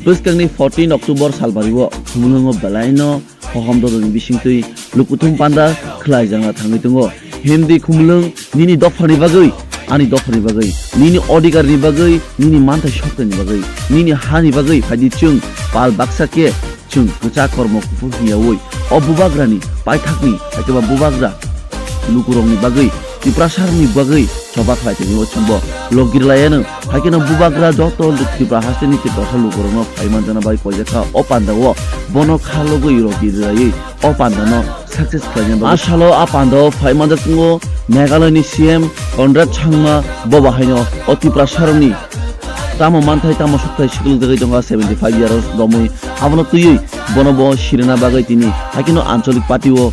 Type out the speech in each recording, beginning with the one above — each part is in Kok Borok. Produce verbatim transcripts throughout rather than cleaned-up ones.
Bwskangni fourteen October salbario Khumulwngo belaino hohom dodoni bisingtwi lukuthum panda khwlaijakna thangwi tongo. Himdi Khumulwng, nini dophani bagwi, ani dophani bagwi, nini odhikarni bagwi, nini manthai soktaini bagwi, nini hani bagwi phaidi chwng pal baksa khe chwng kwchak kormo kuphur hiyaui o bubagrani paithakni, haikhe ba bubagra lukurokni bagwi, Tiprasarokni bagwi choba khlai tongwi o chwngbo logir laiano. Haikheno bubagra joto Tripura hasteni Tiprasa lukurokno phai manjakna bai koijakha o pandao, bono kha logwi rogir laiwi o pandano success khlaina bagwi. A salo a pandao phai manjak tongo Meghalayani C M Conrad Sangma, bo bahaino o Tiprasarokni tamo manthai tamo sokthai sikil jagwi tongo seventy five years romwi, abono twiwi bono bo sirina bagwi tini haikheno anchalik party o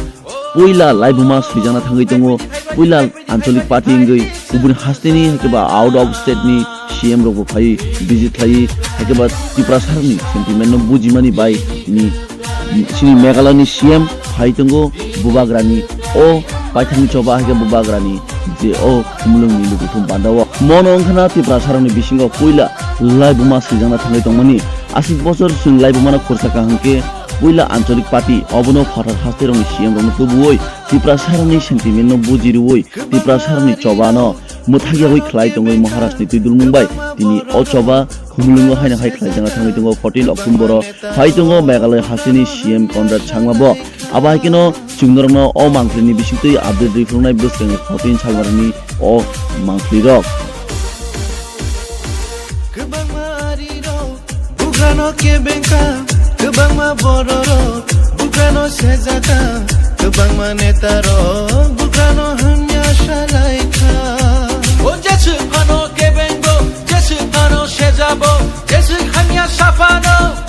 puila laibuma swijakna thangwi tongo. Puila anchalik party wngwi kubuni hasteni haikhe ba out of state ni C M rokbo phaiwi visit khlaiwi haikhe ba Tiprasarokni sentiment no bujimani bai tini chini Meghalayani C M phai tongo bubagrani o paithakni choba haikhe bubagrani je o Khumulwngni lukuthum pandao. Mono wngkhana Tiprasarokni bisingo puila laibuma swijakna thangwi tongmani. Aswk bosor chwng laibumano khursa kaham khe puila anchalik party obono phatar hasterokni C M rokno tubuwi Tiprasarokni sentiment no bujirwi Tiprasarokni chobano mwthak yagwi khlai tongwi Maharashtrani twidulmung bai tini o choba Khumulwngo haino hai khlaijakna thangwi tongo fourteen October o. Phai tongo Meghalaya hasteni C M Conrad Sangma bo. Abo hai kheno chwng norokno o mangphlini bisingtwi update rwi phunuknai bwskangni fourteen salmarni o mangphlirok. Kwbangma arirok bugrano kebengkha, kwbangma bororok bugrano sejaka, kwbangma netarok bugrano hamya salaikha. O jeswk phano kebengbo, jeswk phano sejabo, jeswk hamya saphano.